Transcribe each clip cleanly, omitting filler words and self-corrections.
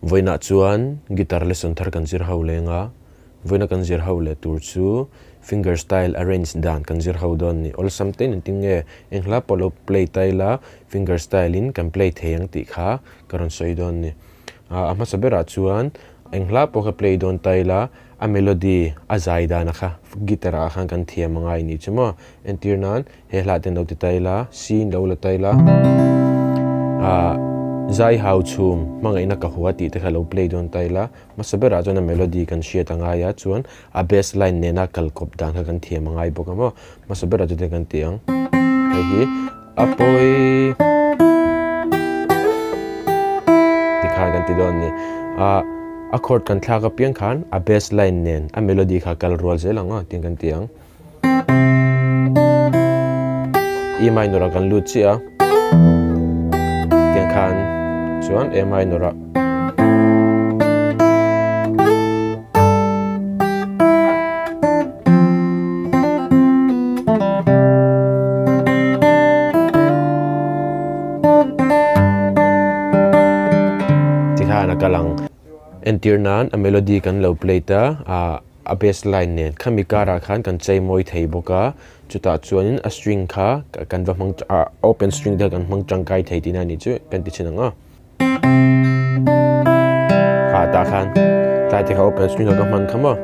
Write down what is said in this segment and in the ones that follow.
Vawiinah chuan guitar lesson thar kan zir ho leng a, vawiina kan zir ho leh tur chu finger style arrange dan kan zir ho dawn a ni. Awlsam te in engtin nge eng hla pawh lo play ta ila finger style in kan play thei ang tih kha ka rawn sawi dawn a ni. A hmasa berah chuan eng hla pawh ka play dawn ta ila a melody a zai dana kha guitar ah khan kan thiam a ngai ni chu maw. Entir nan He hla te an lo ti ta ila, C in lo la ta ila, ah zai hau chhum hmangaihna ka hua tih te kha lo play dawn ta ila, hmasa berah chuan a melody kan hriat a ngai a, chuan a bass line nena kal kawp dan kha kan thiam a ngai bawk a maw, hmasa berah chuan kan ti ang, hei hi a pawi ti khan kan ti dawn a ni, ah a chord kan thlak apiang khan a bass line nen a melody kha kal rual zel ang aw tiin kan ti ang. E minor ah kan lut chiah a tiang khan chuan A minor ah tikhan a kal ang. Entir nan a melody kan lo play ta ah. A bass line nen khami karah khan kan chei mawi thei bawk a, chutah chuanin a string kha kan va hmang ah open string te kha kan hmang tangkai thei tihna a nih chu kan ti thin ang a. Kha tah khan tlai te kha open string kha ka hman kha maw.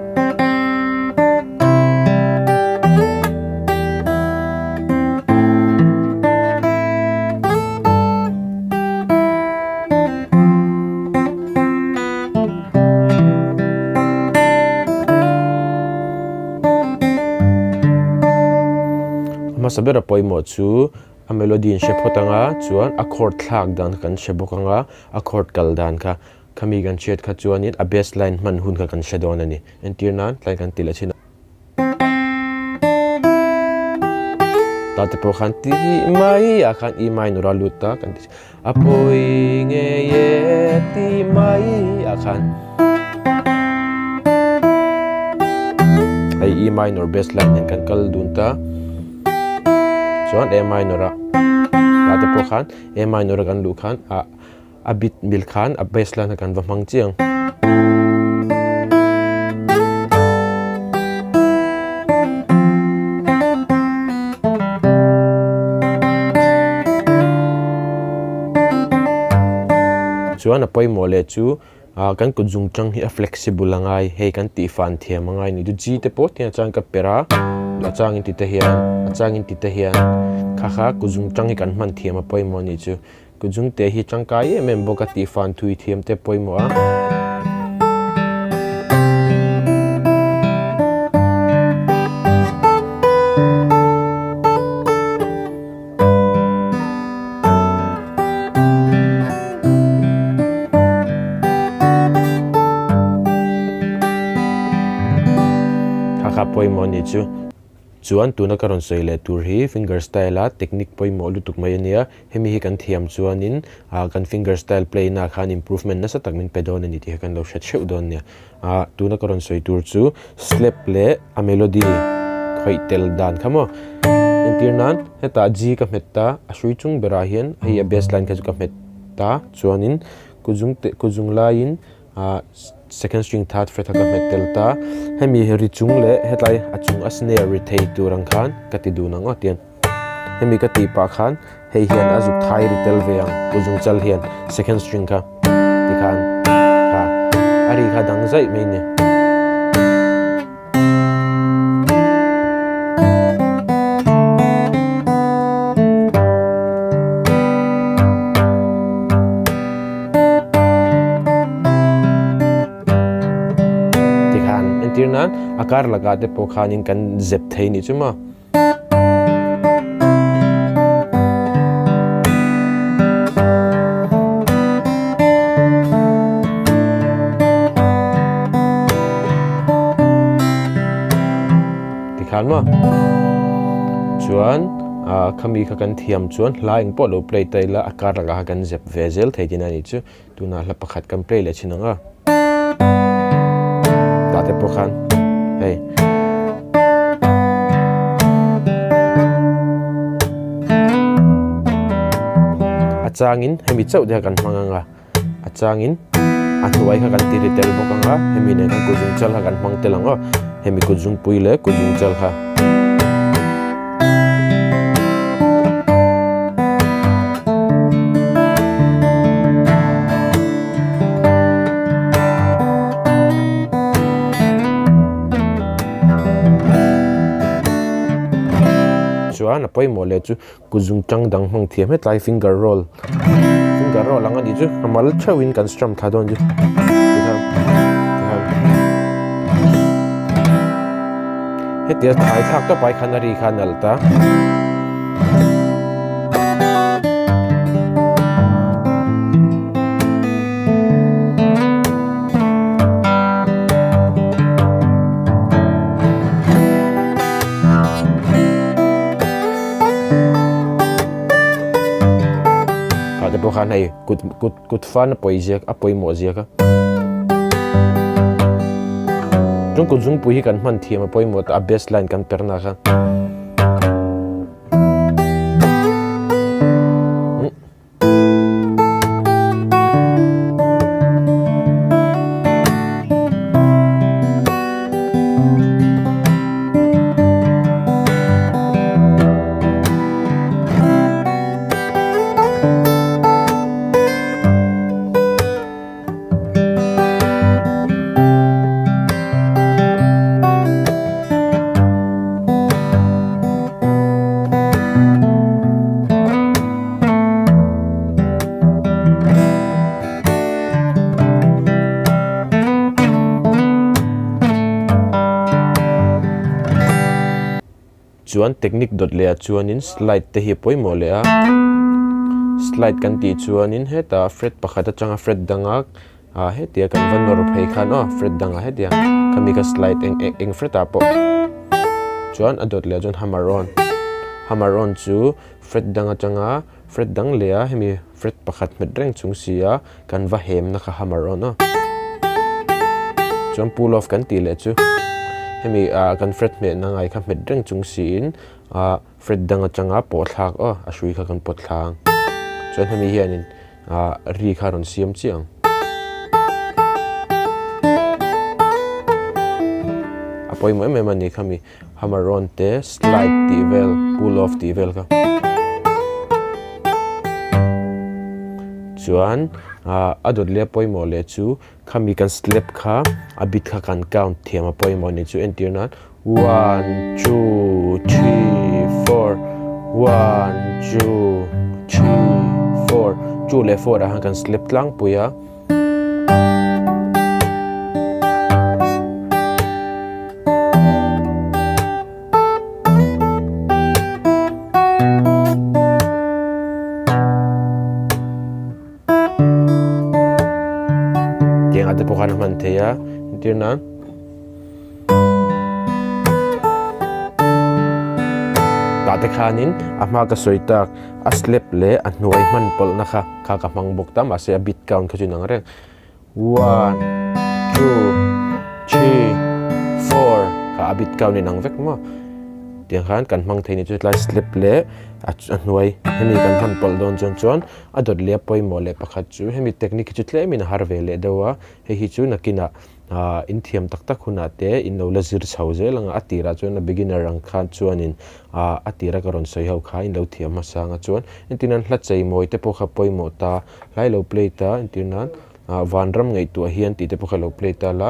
Hmasa bera pawimawh chu a melody in hre phawt anga chuan a chord thlak dan kha kan hre bawk anga a chord kal dan kha khami kan hriat kha chuanin a bass line hman hun kha kan hre dawn a ni entir nan tlai kan ti leh thin a. Ta te pawh khan ti mai ah khan E minor a lut ta kan ti a pawi ngei e ti mai ah khan hei E minor bass line nen kan kal dun ta chuan A minor a ta te pawh khan A minor a kan luh khan ah A bit mil khan a bass line kha kan va hmang chiang. Chuan a pawimawh leh chu ah kan kut zung tang hi a flexible a ngai hei kan tih fan thiam a ngai ni chu G te pawh tiang chuan ka per a a changin ti te hian a changin ti te hian kha kha kut zung tang hi kan hman thiam a pawimawh a nih chu. Kuzungte hi tangkai em em bawk a tih fan thui thiam te pawimawh a. Kha kha pawimawh a nih chu. Chuan tuna ka rawn sawi leh tur hi finger style a technique pawimawh lutuk mai a nia, hemi hi kan thiam chuanin ah kan finger style play na khan improvement nasa tak min pe dawn a ni tih kha kan lo hre theuh dawn nia. Ah tuna ka rawn sawi tur chu slap leh a melody khawih tel dan kha maw. Entir nan hetah G ka hmet ta a hrui chung berah hian hei a bass line kha chu ka hmet ta chuanin kuzung te kuzung laiin ah second string third fret kha ka hmet tel ta hemi ri chung leh hetlai a chung a snare ri thei tur ang khan ka ti dun ang aw tian hemi ka tih pah khan hei hian a zuk thai ri tel ve ang u zung chal hian second string kha tikhan kha a ri kha dang zaih mai a ni. Tikhan entir nan a kar lakah te pawh khanin kan zep thei nih chu maw. Tikhan maw chuan ah khami kha kan thiam chuan hla eng pawh lo play ta ila a kar lakah kha kan zep ve zel thei tihna a nih chu. Tunah hla pakhat kan play leh thin ang a. Tah te pawh khan hei. A changin hemi chauh te kha kan hmang ang a. A changin A hnuai kha kan ti ri tel bawk ang a, hemi nen khan kutzungchal kha kan hmang tel ang aw. Hemi kutzungpui leh kutzungchal kha. Chuan a pawimawh leh chu Kuzung tang dang hmang thiam hetlai finger roll finger roll ang a nih chu a mal theuhin kan strum thla dawn chu tikhan tikhan hetia thai thlak tawp ai khan a ri kha a nalh ta. Tah te pawh khan hei kut kut kut fan a pawi ziak a pawimawh ziak a chuan kut zungpui hi kan hman thiam a pawimawh ta a best line kan per na kha. Chuan technique dawt leh ah chuanin slide te hi a pawimawh leh a slide kan tih chuanin hetah fret pakhat atanga fret danga ah hetia kan va nawr phei khan aw fret dangah hetia khami kha slide eng eng eng fret ah pawh chuan a dawt leh ah chuan hammer on hammer on chu fret dang atanga fret dang leh a hemi fret pakhat hmet reng chung si a kan va hem na kha hammer on a chuan pull off kan tih leh chu hemi ah kan fret hmeh na ngai kha hmet reng chung siin ah fret dang atanga pawh thlak aw a hrui kha kan pawt thlang chuan hemi hianin ah ri kha a rawn siam chiah ang. A pawimawh em em a ni khami hammer on te slide tih vel pull off tih vel kha. Chuan ah a dawt leh a pawimawh leh chu khami kan slap kha a bit kha kan count thiam a pawimawh a ni chu entir nan One, two, three, four One, two, three, four Two leh four ah khan kan slap tlangpui a. Tiang ah te pawh khan a hman thei a entir nan. Tah te khanin a hma ka sawi tak a slap leh a hnuai hman pawlhna kha kha ka hmang bawk ta mahse a bit count kha chu inang reng one two three four kha a bit count inang vek maw tiang khan kan hmang thei ni chu tlai slap leh a hnuai hemi kan hman pawlh dawn chuan chuan a dawt leh a pawimawh leh pakhat chu hemi technique hi chu tlemin a har ve leh deuh a hei hi chu nakinah Ahh in thiam tak tak hunah te in lo la zir chho zel ang a, a tirah chuan a beginner ang khan chuanin ahh a tira ka rawn sawi ho kha in lo thiam hmasa ang a chuan entir nan hla chei mawi te pawh kha pawimawh ta hlai lo play ta entir nan ahh vanram ngaihtuah hian tih te pawh kha lo play ta la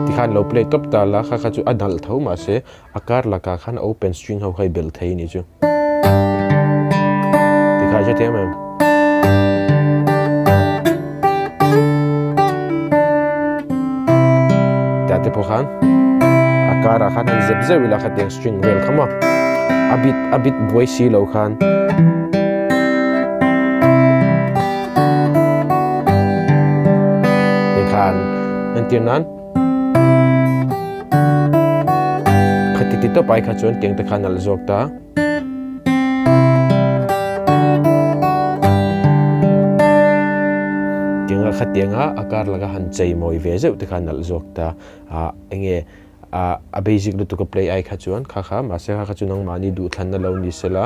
tikhan lo play tawp ta la kha kha chu a nalh tho mahse a kar lakah khan open string ho kha i belh thei a nih chu tikha i hrethiam em? Tah te pawh khan a karah khan han zep zeuh ila khatiang string vel kha maw a bit a bit buai si lo khan tikhan entir nan. Khati ti tawp ai kha chuan tiang te kha nalh zawk ta. Tianga khatianga a kar laka han chei mawi ve zeuh te kha nalh zawk ta. Ah enge ah a basic lutuk a play ai kha chuan kha kha mahse kha kha chu nangmahni duhthlanna lo ni sela.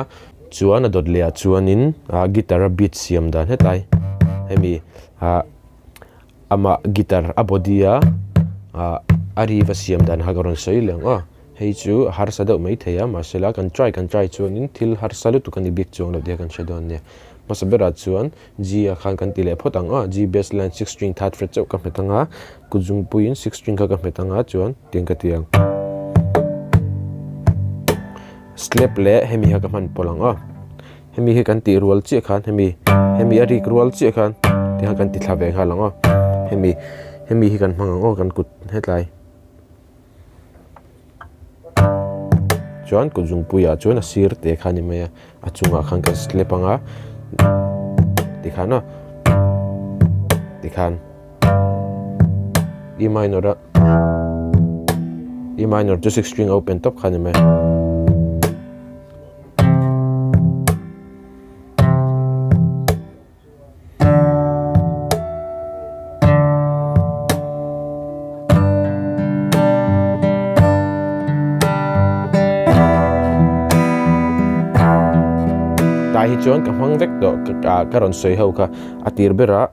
Chuan a dawt leh ah chuanin ah guitar a beat siam dan hetlai. Hemi ah amah guitar a body a ah a ri va siam dan kha ka rawn sawi leh ang aw. Hei chu a harsa deuh mai thei a, mahsela kan try kan try chuanin thil harsa lutuk a ni bik chuang loh tih kha kan hre dawn nia. Hmasa berah chuan G ah khan kan ti leh phawt ang aw, G bass line six string third fret chauh ka hmet ang a, kut zungpuiin six string kha ka hmet ang a chuan tiang ka ti ang. Slap leh hemi kha ka hman pawlh ang aw. Hemi hi kan tih rual chiah khan hemi hemi a rik rual chiah khan tikhan kan ti thla ve nghal ang aw. Hemi hemi hi kan hmang ang aw kan kut hetlai. Chuan kut zungpuiah chuan a sir te kha a ni mai a, a chungah khan kan slap ang a tikhan aw tikhan E minor a E minor chu six string open tawp kha a ni mai. Tah hi chuan ka hmang vek tawh ka rawn sawi ho kha a tir berah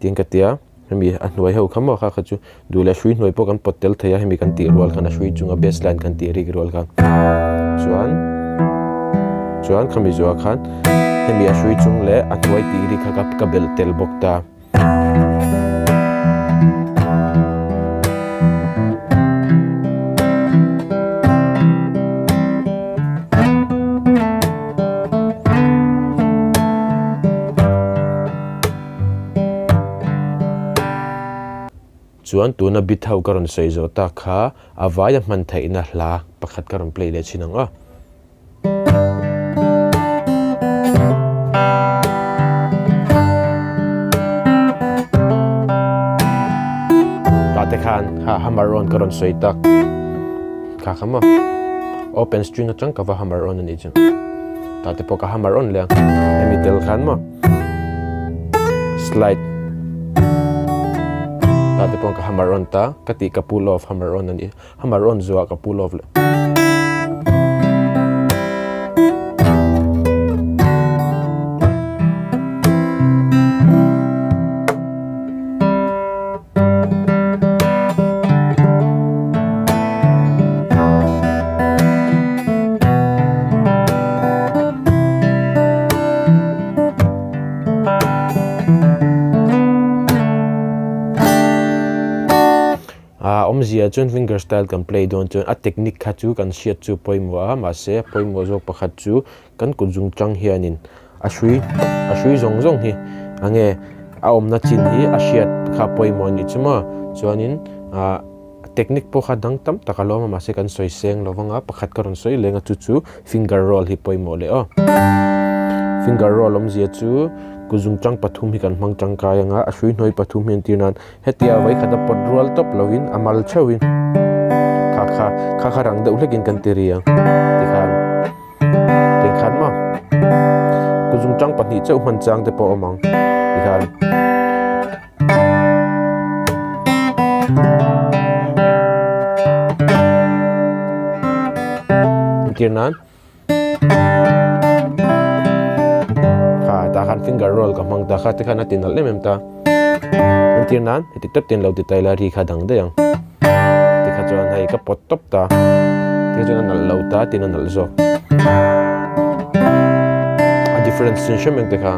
Tin ka ti a, hemi a hnuai ho kha maw kha kha chu duh leh hrui hnuai pawh kan pawt tel thei a, hemi kan tih rual khan a hrui chunga bass line kan tih rik rual khan chuan chuan khami zuah khan hemi a hrui chung leh a hnuai tih rik kha ka belh tel bawk ta. Chuan tuna bit ho ka rawn sawi zawh tak kha a vaia hman theihna hla pakhat ka rawn play leh thin ang aw. Tah te khan ha hammer on ka rawn sawi tak kha kha maw open string atang ka va hammer on a nih chu tah te pawh ka hammer on leh ang hemi tel khan maw. Slide tah te pawh ka hammer on ta ka tih ka pull off hammer on a ni hammer on zuah ka pull off leh. A awmzia chuan finger style kan play dawn chuan a technique kha chu kan hriat chu pawimawh a mahse pawimawh zawk pakhat chu kan kut zung tang hianin a hrui a hrui zawng zawng hi enge a awmna chin hi a hriat kha pawimawh a nih chu maw chuanin ah technique pawh kha dang tam tak a lawm a mahse kan sawi seng lo vang a pakhat ka rawn sawi leng a chu chu finger roll hi pawimawh leh aw finger roll awmzia chu kut zung tang pathum hi kan hmang tangkai anga a hrui hnuai pathum hi entir nan Hetia vawikhat a pawt rual tawp lovin a mal theuhin kha kha kha kha rang deuh hlekin kan ti ri ang tikhan tikhan maw kuzung tang pahnih chauh hman chang te pawh a awm ang tikhan. Entir nan. Kha tah khan finger roll ka hmang ta kha te khan a ti nalh em em ta entir nan heti tep ten lo ti ta ila ri kha dang daih ang tikha chuan hei ka pawt tawp ta tikha chuan a nalh lo ta tin a nalh zawk a difference chin hrem eng te kha.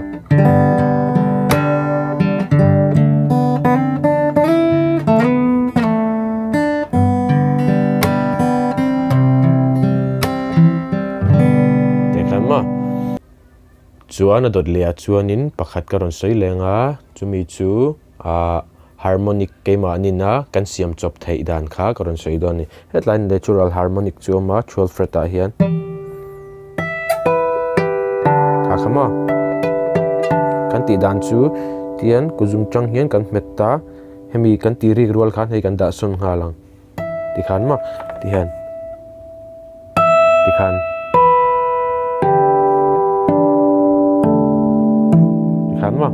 Chuan a dawt leh ah chuanin pakhat ka rawn sawi leng a, chumi chu ah harmonic keimahnin a kan siam chawp theih dan kha ka rawn sawi dawn a ni. Hetlai natural harmonic chu a awm a, 12 fret ah hian a kha maw? Kan tih dan chu tian kuzung tang hian kan hmet ta, hemi kan tih rik rual khan hei kan dah sawn nghal ang. Tikhan maw tihian tikhan tikhan maw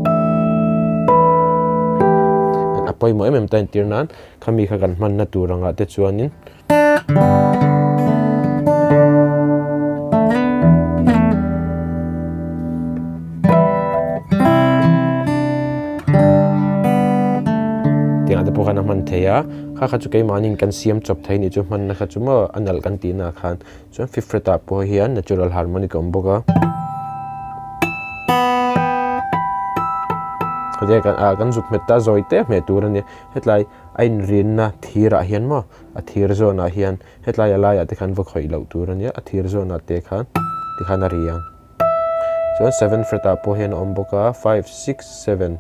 a pawimawh em em ta entir nan khami kha kan hmanna tur angah te chuanin. pawh khan a hman theih a, kha kha chu keimahniin kan siam chawp thei nih chu hmanna kha chu maw a nalh kan tihna ah khan chuan fifth fret ah pawh hian natural harmonic a awm bawk a. Ah kan zuk hmet ta zawi te hmeh tur a ni hetlai a inrinna thir ah hian maw a thir zawn ah hian hetlai a laiah te khan va khawih loh tur a nia a thir zawn ah te khan tikhan a ri ang. Chuan seven fret ah pawh hian a awm bawk a, five, six, seven.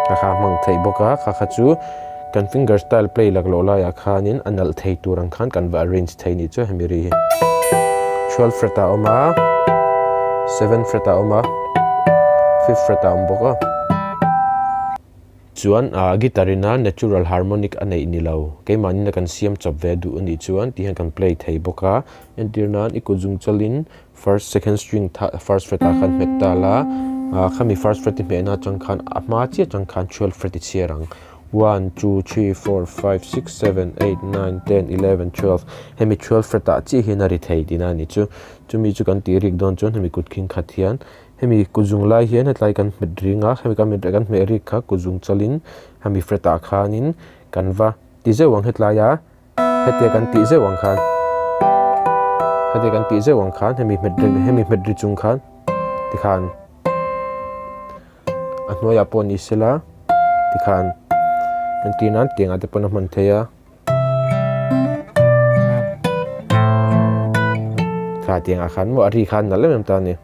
Kha kha a hmang theih bawk a, kha kha chu kan finger style play laklawh laiah khanin a nalh thei tur ang khan kan va arrange thei nih chu hemi ri hi. 12 fret ah a awm a, seven fret ah a awm a, fifth fret ah a awm bawk a. Chuan ah guitar ina natural harmonic a neih ni lo, keimahni na kan siam chawp ve duh a nih chuan ti hian kan play thei bawk a, entir nan i kut zung chalin first second string tha first fret ah khan hmet ta la, ah khami first fret i hmehna atang khan a hma chiah atang khan twelve fret i chhiar ang, one two three four five six seven eight nine ten eleven twelve hemi twelve fret ah chiah hian a ri thei tihna a ni chu, chumi chu kan tih rik dawn chuan hemi kut khing khat hian Hemi kutzung lai hian hetlai kan hmet ring a, hemi kan hmet kan hmeh rik kha kutzung chalin hemi fret ah khanin kan va ti zeuh ang hetlai a hetia kan tih zeuh ang khan hetia kan tih zeuh ang khan hemi hmet ri hemi hmet ri chung khan tikhan a hnuaiah pawh ni sela tikhan entir nan tiang ah te pawn a hman theih a. Kha tiang ah khan maw a ri khan nalh em em ta a ni.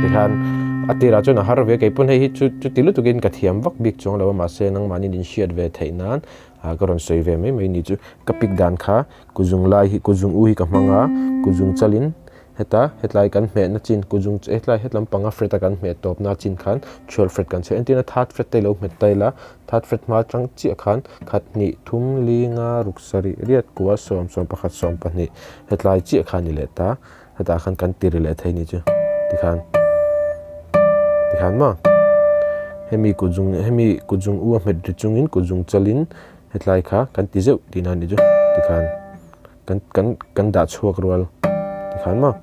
Tikhan a tirah chuan a har ve kei pawn hei hi chu chuti lutukin ka thiam vak bik chuang lo a mahse nangmahni in hriat ve theih nan ah ka rawn sawi ve mai mai ni chu ka pick dan kha kuzung lai hi kuzung u hi ka hmang a kuzung chalin Heta hetlai kan hmehna chin kuzung chu hetlai hetlam panga fret a kan hmeh tawpna chin khan chhual fret kan chhe entirna third fret te ilo hmet ta ila third fret hma atang chiah khan khat hnih thum li nga ruk sarih riat kua sawm sawm pakhat sawm pahnih hetlai chiah kha a ni leh ta hetah khan kan ti ri leh thei ni chu tikhan tikhan maw hemi kuzung hemi kuzung u a hmet ri chungin kuzung chalin hetlai kha kan ti zeuh tihna a ni chu tikhan. Kan kan kan dah chhuak rual tikhan maw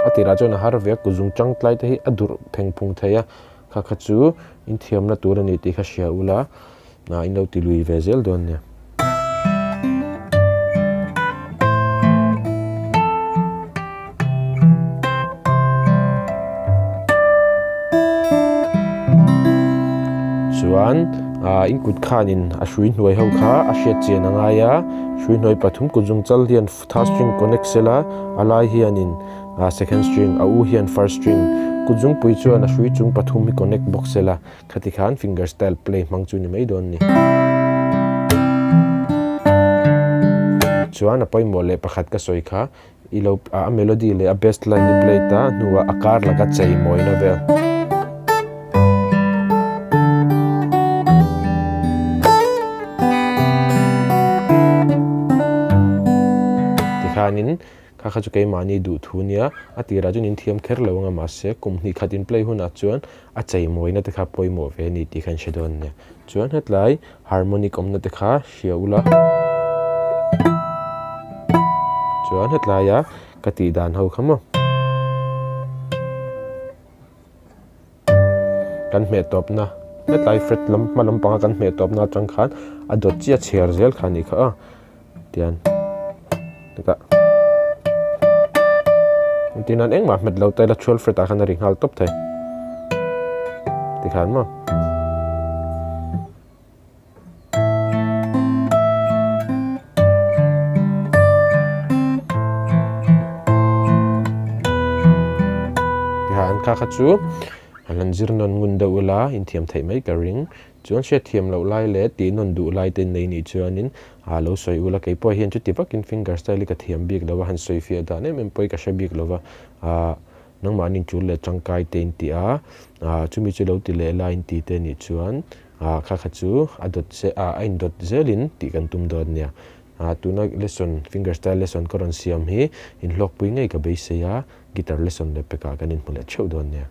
a tirah chuan a har ve a kuzung tangtlai te hi a durh pheng phung thei a kha kha chu in thiamna tur a ni tih kha hria ula ah in lo ti lui ve zel dawn nia. Chuan ah in kut khanin a hrui hnuai ho kha a hriat chian a ngai a hrui hnuai pathum kut zung chal hian third string connect sela a lai hianin ah second string a u hian first string kut zungpui chuan a hrui chung pathum hi connect bawk sela khati khan finger style play hmang chu ni mai dawn a ni. Chuan a pawimawh leh pakhat ka sawi kha. I lo a melody leh a bass line i play ta hnuah a kar laka chei mawina vel. Tikhanin kha kha chu keimahni duh thu nia a tirah chuan in thiam kher lo anga mahse kum hnih khat in play hunah chuan a chei mawina te kha pawimawh ve a ni tih kha in hre dawn nia. Chuan hetlai harmonic awmna te kha hria ula. Chuan hetlaia ka tih dan ho kha maw. Kan hmeh tawpna hetlai fret lam hma lampanga kan hmeh tawpna atang khan a dawt chiah chhiar zel kha a nih kha a tian hetah engtin nan engmah hmet lo ta ila chhual fret ah khan a ri nghal tawp thei tikhan maw. Tihan kha kha chu an han zir nawn ngun deuh ula inthiam theih mai ka ring. Chuan hriat thiam loh lai leh tih nawn duh lai te nei nih chuanin aa lo sawi ula kei pawh hian chuti vakin finger style hi ka thiam bik lo a han sawi fiah dan em em pawh hi ka hre bik lo va aa nangmahni intul leh tangkai te in ti a aa chumi chu lo ti leh la in ti te nih chuan aa kha kha chu a dawt ze aa a indawt zelin tih kan tum dawn nia aa tuna lesson finger style lesson ka rawn siam hi inhlawkpui ngei ka beisei a guitar lesson leh pekah kan inhmu leh theuh dawn nia.